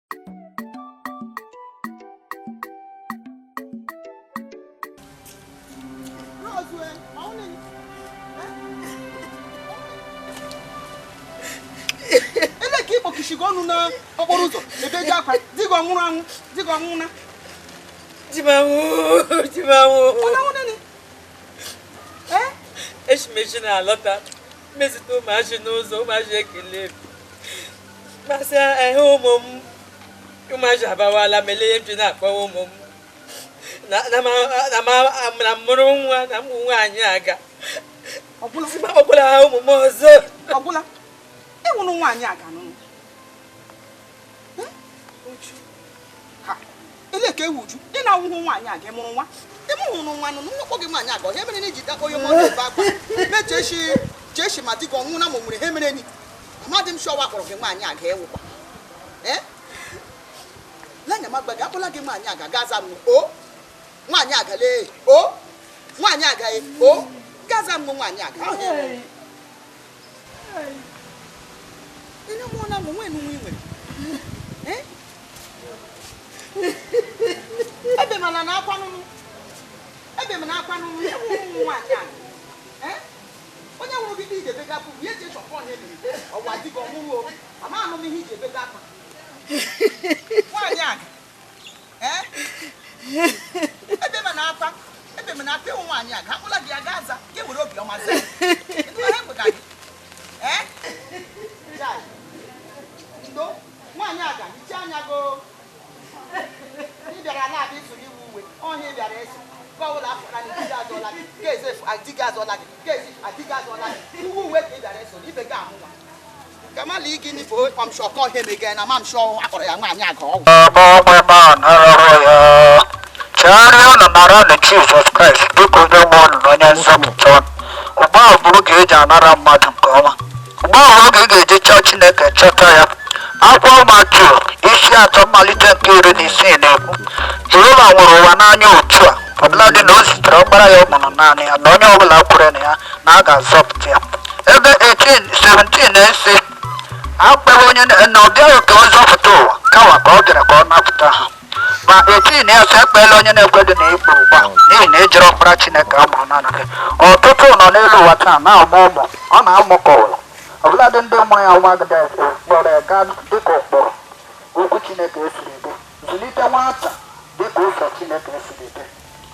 Ele ka ịkpọkishigo ọnụ n'okporo ụzọ ebe ji akwa di gị ọnwụrụ anwụ di gị ọnwụ na Di m anwụ, di m anwụ. Ọ na-anwụ nene? Eh? Echimechi na-alọta mezite ụmụazị n'ụzọ, ụmụazị ekele m. Masị ehe ụmụ m, ụmụazị abawala melee ihe m ji na-akpọwa ụmụ m. Na m mụrụ nwa na m nwaanyị aga. Ọgwụla. Sị m akpọkwala ha ụmụ m ọzọ. Ọgwụla. Ịwụrụ nwaanyị aga n'ụlọ. Ha, ele ka ewu uju, ị na-awụhụ nwaanyị aga ị mụrụ nwa? Ị mụhụrụ nwa nụ, nwakpọ gị nwaanyị aga, ihe mere na iji dakpọ onye mmadụ ebe akwa. Mee cheshi ma di gị ọnwụ na ma o nwere ihe mere ni. Amadị m shọwa kpọrọ gị nwaanyị aga ịwụkwa. Ee? Lenya magba gị, akpọla gị nwaanyị aga, gaa za m o. Nwaanyị aga lee o. Nwaanyị aga e o. Gaa za m nwaanyị aga. Ahụ ya nwụrụ. Ị na-amụ na mụ nwee nwe nwere. Ee? Ebe mana na akwa nụnụ. Ebe mana akwa nụnụ, ya nwụrụ nwaanyị aga. Ee? Onye nwụrụ gị ije ebe gapụ, ya eji chọpụ onye mere. Ọwa di gị ọnwụrụ o. Ama anụ m ihe iji ebe gapụ. Nwaanyị aga. Ee? Ebe mana akwa, ebe mana akwa ịwụ nwaanyị aga. Akpụla gị aga aza, gị were obiọma zaa. Ịnụ ihe mgbe gị. Ee? Jai. Ndo, nwaanyị aga, hichaa anya go. Ị bịara na-abịa ịsụrụ iwu uwe, ọhịa ị bịara ịsụ. Ka ọ bụla afọ na di gị azụọla gị, ka eze di gị azụọla gị, ka eze adị gị azụọla gị. Iwu uwe ka ị bịara ịsụ, ibe gị ahụ nwa. Kamala igi ni fo amsọ kọ ihe mege na mam sọ akpọrọ ya nwaanyị aga ọgwụ. Chegharịa unu naranụ Jizọs Kraịst dịka onye nwe unu na onye nzọpụta unu. Ugbu a bụ oge eji anara mmadụ nke ọma. Ugbu a bụ oge ị ga-eji chọọ Chineke chọta ya. Akwụkwọ Matiu isi 3 mmalite nke 16 na-ekwu, Jehova nwụrụ ụwa n'anya otu a, ọbụladị na o zitere ọkpara ya ọ mụrụ naanị ya, na onye ọbụla kwere na ya na a ga-azọpụta ya. Ebe 17 na-ese akpọrọ onye na ọ bịaghị ka ọ zọpụta ụwa, kama ka ọ bịara ka ọ napụta ha. Ma 18 ya sị ekpela onye na-ekweghị na ikpe ugbu a, n'ihi na ejiri ọkpara Chineke a mụrụ naanị gị. Ọtụtụ nọ n'elu ụwa taa na-amụ ụmụ, ọ na-amụ ka ụlọ. Ọbụladị ndị mụrụ ya nwa agadi kpọrọ ya gaa dịka ụkpụrụ okwu Chineke esiri dị. Zụlite nwata dịka ụzọ Chineke esiri dị.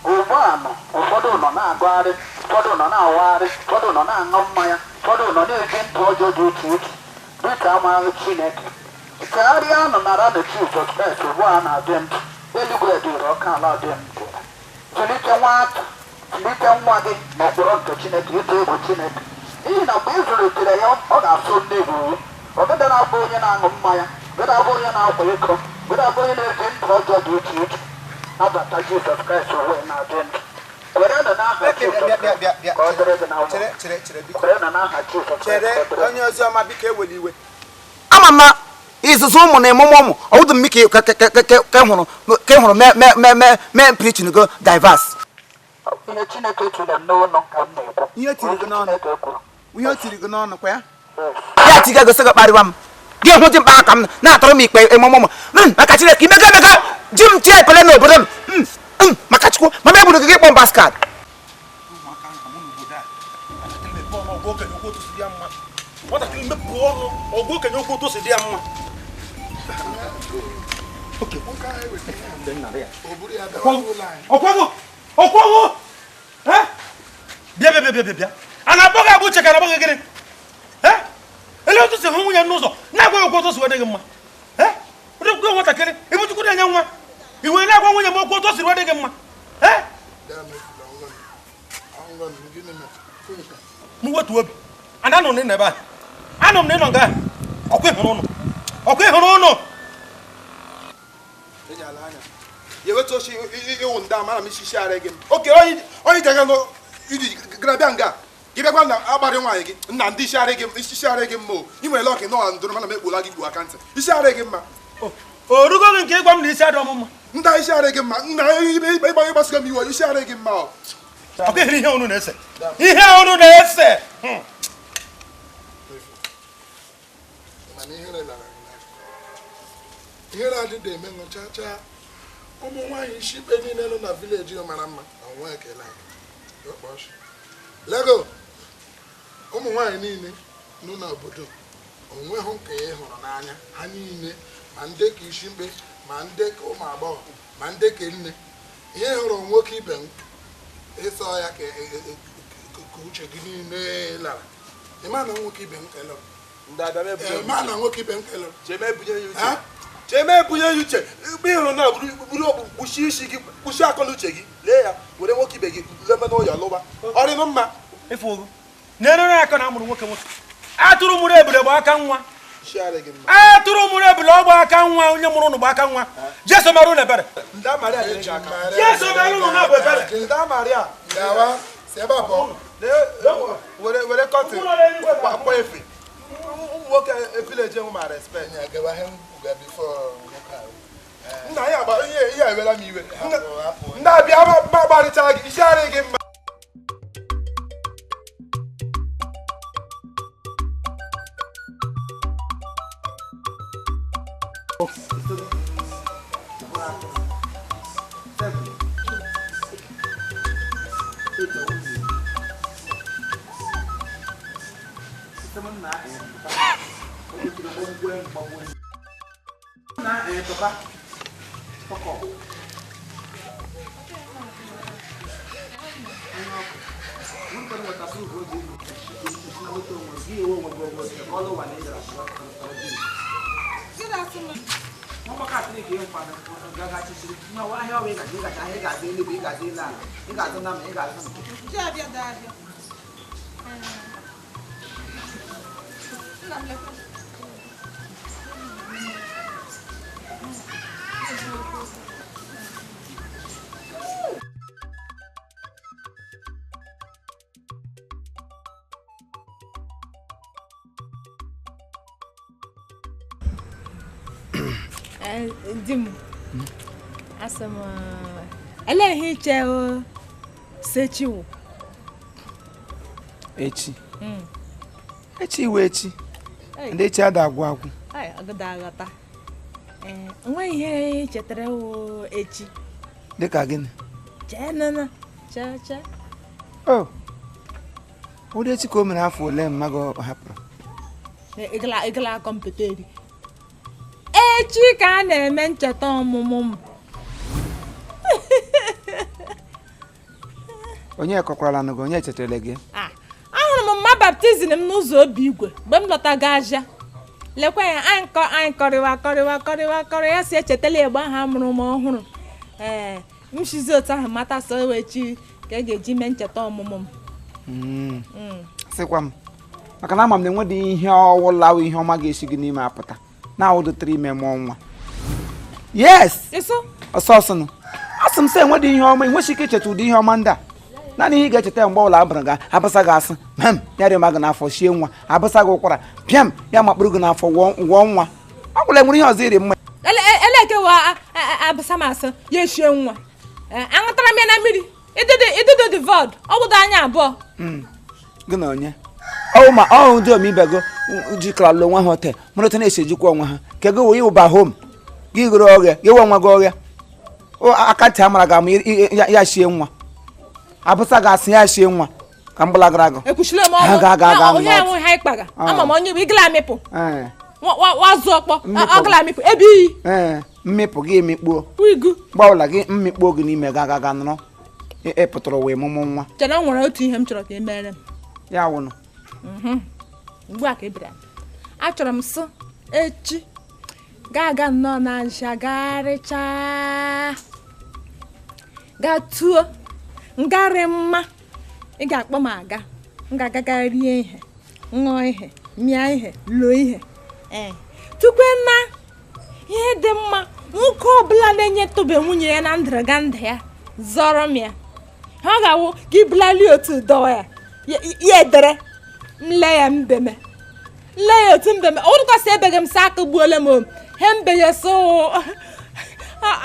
Ugbu a nọ, ụfọdụ nọ na-agụgharị, ụfọdụ nọ na-awagharị, ụfọdụ nọ na-aṅụ mmanya, ụfọdụ nọ na-eji ndụ ọjọọ dị iche iche dịka amaghị Chineke. Chegharịa nụ naranụ Jizọs Kraịst ugbu a na-adị ndụ. Eluigwe dịrị ọka ala dị ndụ. Zụlite nwata, zụlite nwa gị n'ụkpụrụ nke Chineke, ịtụ egwu Chineke. N'ihi na mgbe ị zụlitere ya, ọ ga-asụ nne gị uwe. Ọ gaghị na-abụ onye na-aṅụ mmanya, ọ gaghị abụ onye na-akwa iko, ọ gaghị abụ onye na-eji ndụ ọjọọ dị iche iche. Nabata Jizọs Kraịst uwe na-adị ndụ. Kwerenụ n'aha Jizọs Kraịst ka ọ dịrị gị na mma. Kwerenụ n'aha Jizọs Kraịst ka ọ dịrị gị. Onye ozi ọma biko ewela iwe. Ama m na ịzụzụ ụmụ na ịmụmụ ụmụ, ọ wụdụ m ka ị hụrụ mee preaching go diverse. Ihe Chineke tiri m n'ọnụ ka m na-ekwu. Ihe tiri gị n'ọnụ. Ihe o tiri gị n'ọnụ kwa ya? Ya tiga gosi gị kparịwa m. Gị hụ dị mkpa aka m na-atọrọ m ikpe ịmụmụ ụmụ. Maka Chineke imego emego ji m tie ekpele n'obodo m. Maka Chukwu, mama egburu gị ịkpọ m bastard. Nwatakịrị mepụ ọnụ, ọgụ okenye okwu otu o si dị ya mma. Ọkwagwo! Ọkwagwo! Bịa bịa bịa bịa bịa. A na-akpọ gị agba uche ka a na-akpọ gị gịnị? Ele otu si hụ nwunye n'ụzọ na-agwa gị okwu otu o si wee dị gị mma. Ụdị nwatakịrị, ịbụ Chukwu na-enye nwa. I wee na-agwa nwunye m okwu otu o si wee dị gị mma. M wetuo obi. Ana nọ n'ebe a. Anọ m na ịnọ nga. Ọkwa ịhụrụ ụnụ. Ọkwa ịhụrụ ụnụ. Ya wetu oshi ịwụ ndị amara m isi ara gị. Oke onye ji aga iji gara bịa nga. Gị bịakwa na agbarị nwaanyị gị nna ndị isi ara gị isi ara gị mma o. Ị nwere lọkị nọ ndụrụ mana m ekpola gị gbuo aka ntị. Isi ara gị mma. O rugo gị nke ịgwa m na isi adị ọmụma. Ndị isi ara gị mma. Nna ịgbasigo m iwe isi ara gị mma o. Ọkwa ịhụrụ ihe unu na-ese. Ihe unu na-ese. Ihere adịdị eme ṅụchacha. Ụmụ nwaanyị isi ikpe niile nọ na vileji mara mma onwe ekele. Lego ụmụ nwaanyị niile nọ n'obodo onwe hụ nke ị hụrụ n'anya ha niile ma ndị ka isi mkpe ma ndị ka ụmụ agbọghọ ma ndị ka nne ihe hụrụ nwoke ibe m ịsọ ya ka uche gị niile lara. Ịma na nwoke ibe m kelere. Ịma na nwoke ibe m kelere. Cheme ebunye ya uche mgbe ị hụrụ na buru okpu kpuchie isi gị kpuchie akọ na uche gị lee ya were nwoke ibe gị lebe n'ụlọ lụba ọrịnụ mma ịfụ ogo na-erere aka na amụrụ nwoke nwoke atụrụ mụrụ ebule gba aka nwa atụrụ mụrụ ebule ọgba aka nwa onye mụrụ ụnụ gba aka nwa Jesu mere ụnụ ebere Jesu mere ụnụ na-abụ ebere were kọtịn kpọ efe ụmụ nwoke vileji enwe ma respect. Nna ya ihe ewela m iwe ndị abịa ma gbarịcha gị isi arị gị mma. Di m asị m elee ihe iche sechiwo echi echi iwe echi ndị echi ada agwụ agwụ aghọta nwe ihe chetara wo echi dịka gịnị chee nana chee chee o ụdị echi ka o mere afọ ole mma gị hapụrụ ịgala kọmputa eri echi ka a na-eme ncheta ọmụmụ m. Onye kọkwara nụ gị onye chetara gị? Ahụrụ m mma baptizim m n'ụzọ obi igwe mgbe m lọtaga aja lekwa ya anyị kọrịwa kọrịwa kọrịwa kọrị ya si echetala egbe ahụ amụrụ m ọhụrụ. Ee m shizi otu ahụ mata sọ echi ka e ga-eji mee ncheta ọmụmụ m. Sịkwa m maka na ama m na enwedị ihe ọwụla ihe ọma ga-esi gị n'ime apụta na awụdụtara ime mụọ nwa. Yes! Ọsọ ọsọ nụ asị m sị enwedị ihe ọma enweghị ike icheta ụdị ihe ọma ndị a. Naanị ihe ị ga-echeta mgbe ọbụla abụrụ gị abụsa gị asị pịam ya rịọ ma gị n'afọ shie nwa abụsa gị ụkwara pịam ya makpụrụ gị n'afọ wụọ nwa ọ gwụla enwere ihe ọzọ iri mma. Elekewa abụsa m asị ya eshie nwa aṅụtara m ya na mmiri idodo dị vọd ọgwụdo anya abụọ. Gị na onye ọwụ ma ọhụ ndị omeibe gị jikọrọla onwe ha hotel mara otu na-esi ejikwa onwe ha ka gị wee ịwụba hom gị gụrụ ọghịa gị nwe nwa gị ọghịa aka ntị amara gị ama ya shie nwa abụsa gị asị ya shie nwa ka m gbalagara gị. Ekwuchila m ọnụ onye enwe ha ịkpaga ama m onye bụ ịgala amịpụ wazụ ọkpọ ọgala amịpụ ebe iyi mmịpụ gị emikpuo gbawụla gị mmikpuo gị n'ime ga aga ga nọrọ ị pụtara wee mụmụ nwa. Chere nwere otu ihe m chọrọ ka e mere m ya wụnụ ugbu a ka ị bịara achọrọ m sụ echi ga-aga nnọọ na ncha garịchaa gaa tuo ngarị mma ị ga-akpọ m aga m ga-agaga rie ihe ṅụọ ihe mịa ihe loo ihe ee tukwe na ihe dị mma nwoke ọbụla na-enyetụbe nwunye ya na ndịrịga ndụ ya zọrọ m ya ha ga-awụ ka ibulali otu dọwa ya ya edere nle ya mbeme nle ya otu mbeme ọ dịkwasị ebeghị m sị aka gbuola m he mbe ya so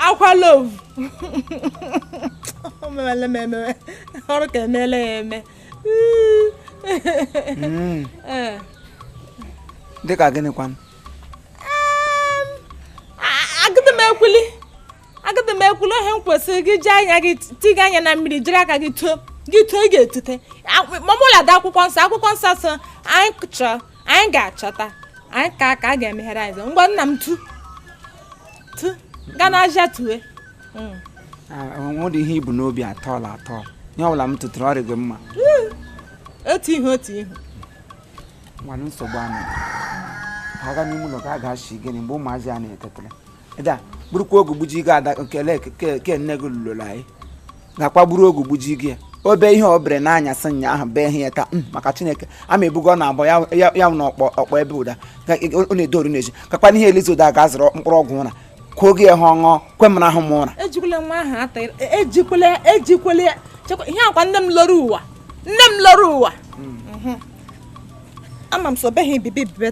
akwa love o mewele m emewe ọrụ ka emeela ya eme. Ee dịka gịnị kwanụ? ekwuli agadi m ekwuli ihe m kwesịrị gị ji anya gị tiga anya na mmiri jiri aka gị too ị ga-etute mamụlada akwụkwọ nsọ sọ anyị chọọ anyị ga-achọta anyị ka aka a ga-emeghere anyị ngwa nna m tu tu gaa n'ahịa tue nwere ihe ibu n'obi atọl atọl ihe ọbụla m tụtụrụ ọrịa gị mma otu ihu nwanne nsogbu anụ aga n'ime ụlọ ka a ga-achị gịnị mgbe ụmụazị a na-etetara ịda gburukwa ogu gbuji gị ada nkele ke nne gị lụrụ anyị ga-akwa gburu ogu gbuji gị obe ihe o bere n'anyasị ụnyaahụ bee ihe ya taa maka Chineke ama ebugo ọ na-agbọ ya na ọkpọ ebe ụda ọ na-edoru na-eji kakwa n'ihe Eliza ụda ga-azụrụ mkpụrụ ọgwụ ụra kwuo gị ha ọṅụọ kwe m rahụ m ụra ejikwele nwa ahụ ata ejikwele chekwa ihe akwa nne m lọrọ ụwa ama m so beghị bibi bibe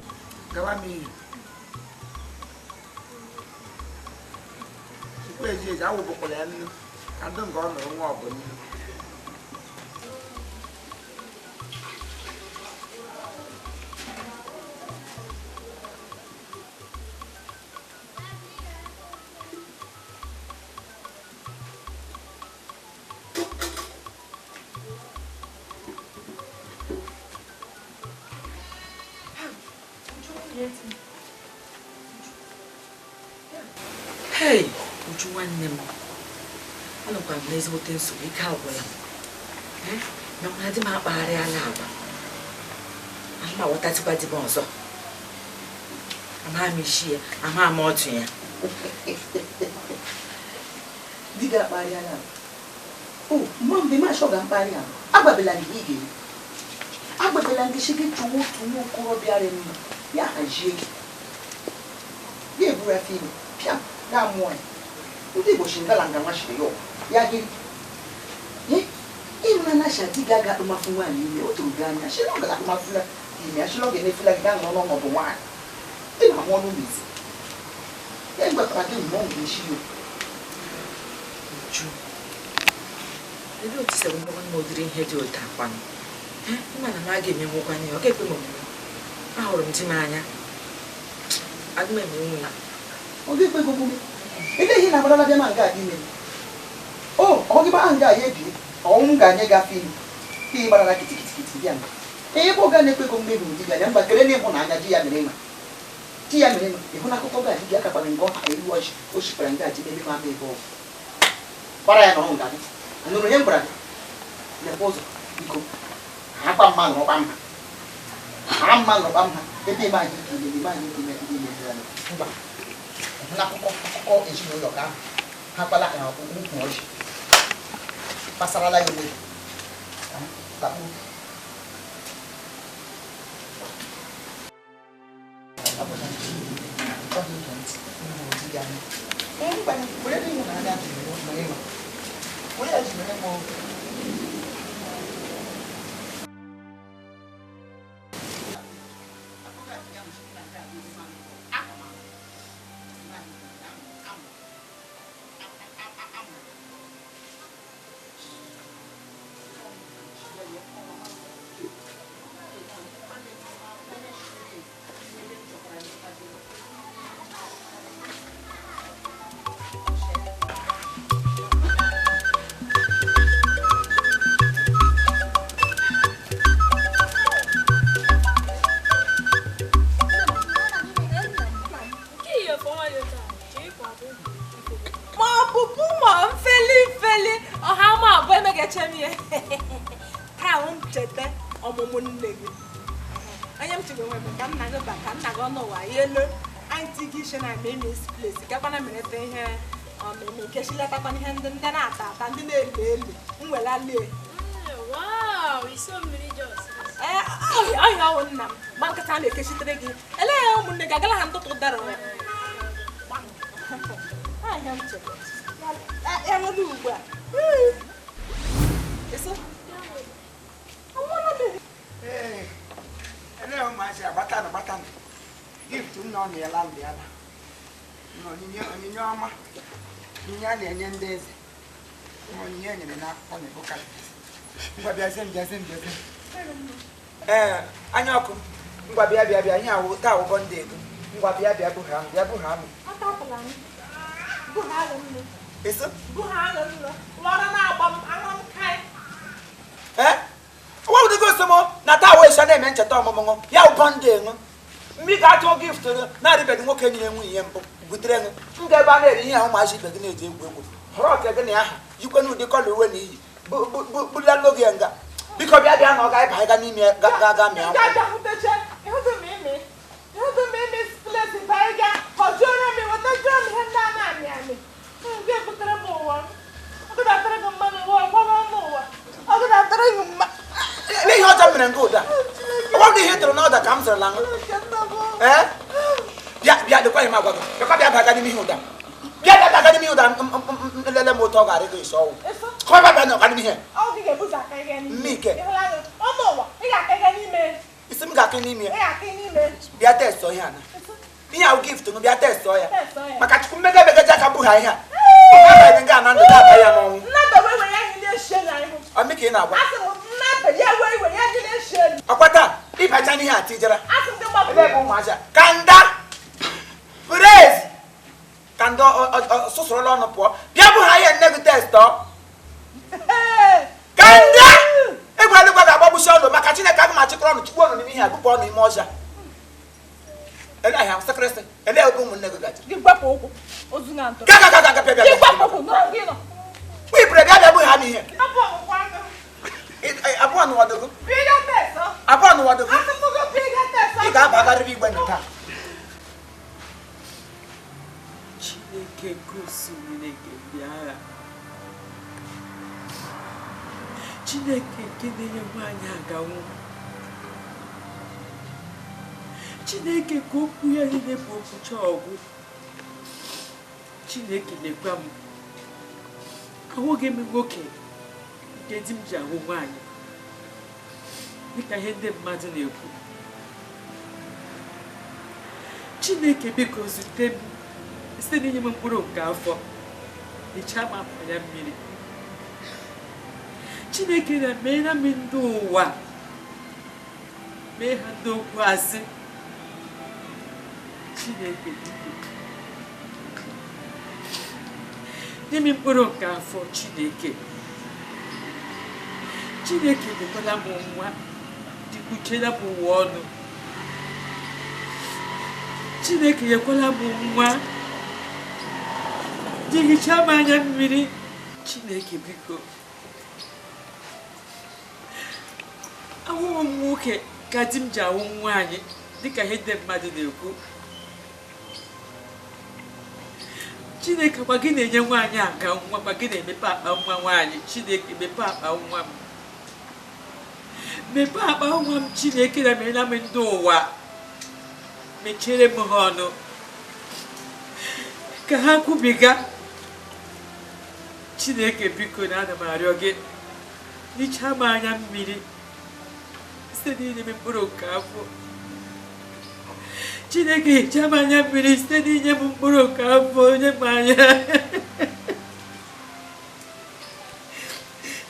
Hey, Uju nwanne m anọkwa m n'ezigbote nsogbu ike agwụla m nakwa di m akpagharịala agwa ahụ m aghọtazikwa di m ọzọ amaghị m isi ya amaghị m ọdụ ya di gị akpagharịala agwa o mgbe m achọ ga mkpagharị agwa agbabela gị ị ga-eri agbabela gị si gị chụwa otu nwa okorobịa rị mma ya hazie gị ya eburu afọ ime pịa ga mụọ ya ndị Igbo si ngala nga nwachiri ya ya gị ịnụna na asha di gị aga akpụmafụ nwaanyị ime o toro gị anya shịrị ọ gara akpụmafụla ime ashịrị ọ ga-emefula gị gaa nọ n'ọnọdụ nwaanyị ị na-amụ ọnụ n'ezi ya gwakwara gị mgbe ọ ga-esi ya. Uju, olee otu siri mgbanwe m ụdịrị ihe dị otu akwanụ mma na m a ga-emenwekwana ya ọ ga-ekwe m omume ahụrụ m di m anya aga m emenwu ya ọ ga-ekwe gị omume ebe ihe na-agbarala bịa ma nga a ime o ọ gị ba nga ya ebie ọnwụ ga-anye gị afọ ime ka ị gbarala kitikitikiti bịa nga ebe ọ ga na-ekwe gị omume bụ di gị anya mba kele na ịhụnanya di ya mere ịma di ya mere ịma ịhụ na akụkọ ga di gị akakwara nga ọha elu ọjị o shikwara nga ji n'ebe ma ama ebe ọ gbara ya nọrọ nga gị anụrụ ihe m gwara gị lekwa ụzọ biko ha kwa mma nọrọkwa mma ha mma nọrọkwa mma ebe ime anyị ike ime ime anyị ike ime ime ime mba n'akụkọ akụkọ ezinụlọ ka ahụ ha kpala ukwu ọjị kpasarala ya onwe gị Ee, anya ọkụ ngwa bịa bịa bịa ihe awụ taa ụgwọ ndị ego ngwa bịa bịa bụ ha bịa bụ ha. Ọ wụdịgo nsọ m na taa wee sha na-eme ncheta ọmụmụ ya ụbọ ndị enwe mgbe ị ga-achọ gift na-arịbeghị nwoke nyere nwunye ya mbụ butere ṅụ m ga ebe a na-eri ihe ahụ ụmụazị ibe gị na-eji egwu egwu họrọ ọka gị na aha yikwe n'ụdị kọla uwe na iyi bulalo gị nga biko bịa bịa na ọ ga-eba ga n'ime ga ga mịa ihe ọjọọ mere nke ụda ọ bụ ihe tụrụ n'ọda ka m zụrụ na ee bịa bịa dịkwa ihe m agwa gị bịakwa bịa baga n'ime ihe ụda bịa bịa baga n'ime ihe ụda nlele m ụtọ ọ ga-arị gị isi ọwụ kọ bịa bịa n'ọka n'ime ihe mmike isi m ga-akị n'ime ya bịa testọ ihe a na ihe ahụ gift m bịa testọ ya maka chukwu mmega emegaji aka bụ ha ihe a ọ ga na ndụ ga-aba ya n'ọnwụ ọmị ka ị na-agwa ọkwata ịbacha n'ihe a tijara ebe bụ ụmụaja kanda praise kanda sụsụrụla ọnụ pụọ bịa bụ ha ihe nne gị testọ kanda egwu eluigwe ga-agbagbusi ọnụ maka Chineke aga m achịkọrọ ọnụ chukwu ọnụ n'ime ihe a bụpụ ọnụ ime ọja ele ahịa sakrịsị ele ebe ụmụnne gị gajiri bịa bịa bịa bụ ha n'ihe abụọ n'ụwadogo abụọ n'ụwadogo ị ga-abagarịrị igwe nke taa. Chineke gosiri nke ndị agha, Chineke nke na-enye nwaanyị aganwụ, Chineke ka okwu ya niile bụ okwucha ọgwụ. Chineke lekwa m, ahụghị m nwoke nke di m ji ahụ nwaanyị dịka ihe ndị mmadụ na-ekwu. Chineke biko zute m site n'inye m mkpụrụ nke afọ, hichaa m akwa ya mmiri. Chineke na-emeela m ndị ụwa, mee ha ndị okwu asị. Chineke biko nye m mkpụrụ nke afọ. Chineke Chineke nyekwala m nwa, dịkwuchiela m ụwa ọnụ. Chineke nyekwala m nwa, dịghichaa m anya mmiri. Chineke biko, ahụghị m nwoke ka di m ji ahụ nwaanyị dịka ihe ndị mmadụ na-ekwu. Chineke kwa gị na-enye nwaanyị aka nwa, kwa gị na-emepe akpa nwa nwaanyị. Chineke mepee akpa nwa m, mepee akpa nwa m. Chineke na meela m ndị ụwa, mechiere m ha ọnụ ka ha kwubiga. Chineke biko na ana m arịọ gị, hichaa m anya mmiri site n'inye m mkpụrụ nke afọ. Chineke hichaa m anya mmiri site n'inye m mkpụrụ nke afọ, onye m anya.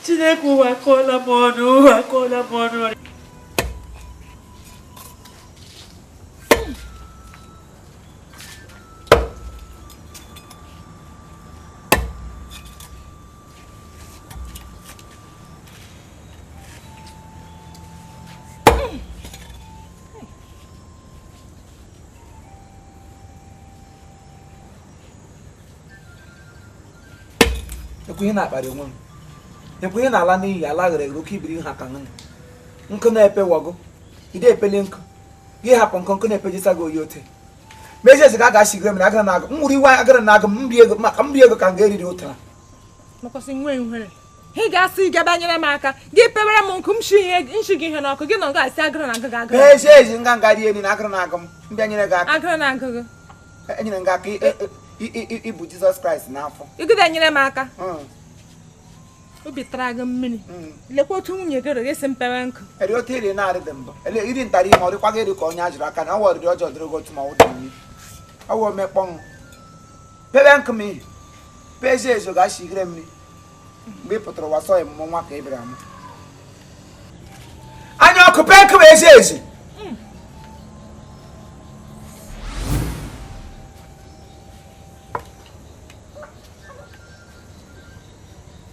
Chineke ụwa akọọla m ọnụ, ụwa akọọla m ọnụ. Ekwe ihe na-akparị onwe m, ekwe ihe na-ala n'iyi, ala ghere eghere oke ibiri ha ka nụ nkụ na-epe wọgụ ide epele nkụ gị hapụ nkụ nkụ na-epejisa gị oyi ote ma ezi ezi ka a ga-ashigre m na agara na-agụ m nwụrụ iwe agara na-agụ m nri ego maka nri ego ka m ga-eriri ụtara. Ị ga-asị ị gaba nyere m aka gị pewere m nkụ m nshi gị ihe n'ọkụ gị nọ ga-asị agara na agụ gị agara. Ezi ezi nga nga rie nri na agara na-agụ m mbịa nyere gị aka agara na agụ gị enyere m gị aka ịbụ Jizọs Kraịst n'afọ. Ịgụda nyere m aka obi tara gị mmiri. Lekwa otu nwunye gị rere esi mpewe nkụ. Eri otu iri na-arị dị mbụ ele iri ntara ime ọ dịkwa gị eri ka onye a jụrụ aka na ọwa ọrịrị ọjọọ dịrị gị otu ma ọ dị mmiri ọwa omekpọnwụ pewe nkụ m ihe pezi ezo ga-ashigire mmiri mgbe ị pụtara ụwa sọ ọmụmụ nwa ka ị bịara mụ anya ọkụ pee nkụ m ezi ezi.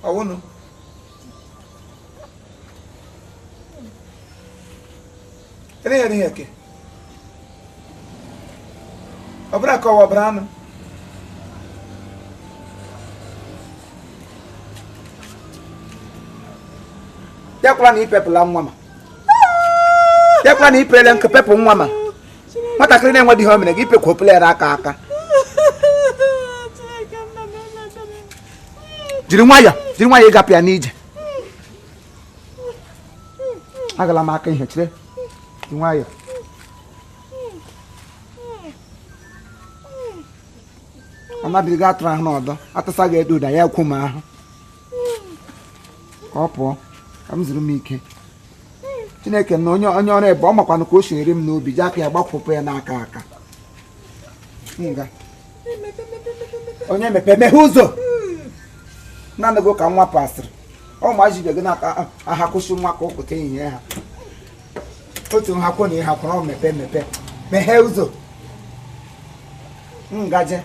Ọwụnụ ele ihe ke ọbụla ka ọwa ọbara anụ bịakwala na ipepụla nwa ma bịakwala na ipele nke pepụ nwa ma nwatakịrị na-enweghị ihe o mere gị ipekwopụla ya aka aka jiri nwayọọ ịgapụ ya n'ije agala m aka ihe chere jiri nwayọọ ọ nabiri gị atụrụ ahụ n'ọdọ atụsa gị edo ụda ya ekwu m ahụ ka ọ pụọ ka m zuru m ike Chineke na onye ọrụ ebe ọ makwanụ ka o si eri m n'obi ji aka ya gbakwụpụ ya n'aka aka nga onye mepe meghe ụzọ naanị gị ka nwa pasịrị ọ ma jibe gị n'aka aha kwụsị nwa ka ụpụta ehihie ha otu nha kwụ na ihe kwụrụ ọ mepe mepe meghee ụzọ ngaje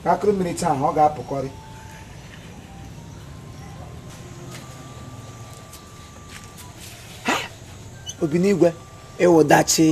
ka akụrụ mmiri taa ahụ ọ ga-apụkọrị Obinigwe ịwụdachi